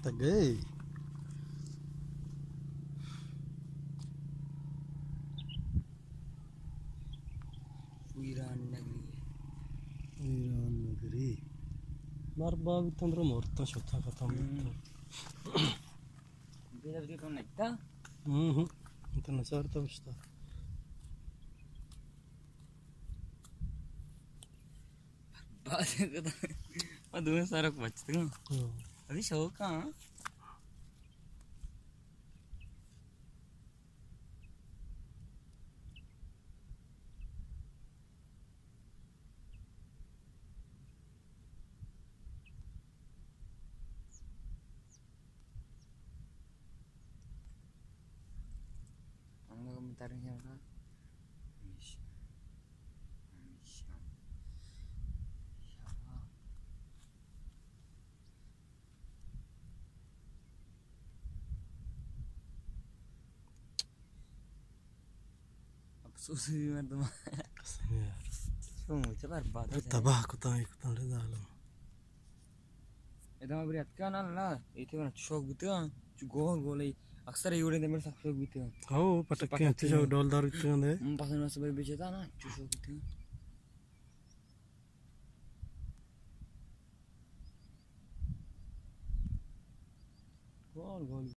تگے۔ ویران نگری۔ ویران نگری۔ مار باب تندر مرتا شتا ختم ہم۔ بیتا۔ بیتا بیتا تو نکتا؟ ہم ہم۔ تو نچارتا بشتا۔ باز ما دوئیں سارا کو بچتگاں۔ ہاں۔ ابھی شوق ہاں۔ ہم لوگ متر نہیں ہوگا۔ ہمیشہ، ہمیشہ، ہمیشہ۔ افسوس بھی مردم۔ قسم یار۔ چون چہ برباد ہے۔ تباہ کتاں، اے کتاں، ظالم۔ ادا ما بری اتکا نا، نا، ایتھے ورا شوق بیتگا، چو گول گول ای۔ اکثر ایوڑے دے میرے سخت شوق بیتگا۔ او، پٹکے پٹکے۔ انت شو ڈولدار بیتگا دے۔ ہم، پسند میں صبر بیچتا نا، چو شوق بیتگا۔ گول گول۔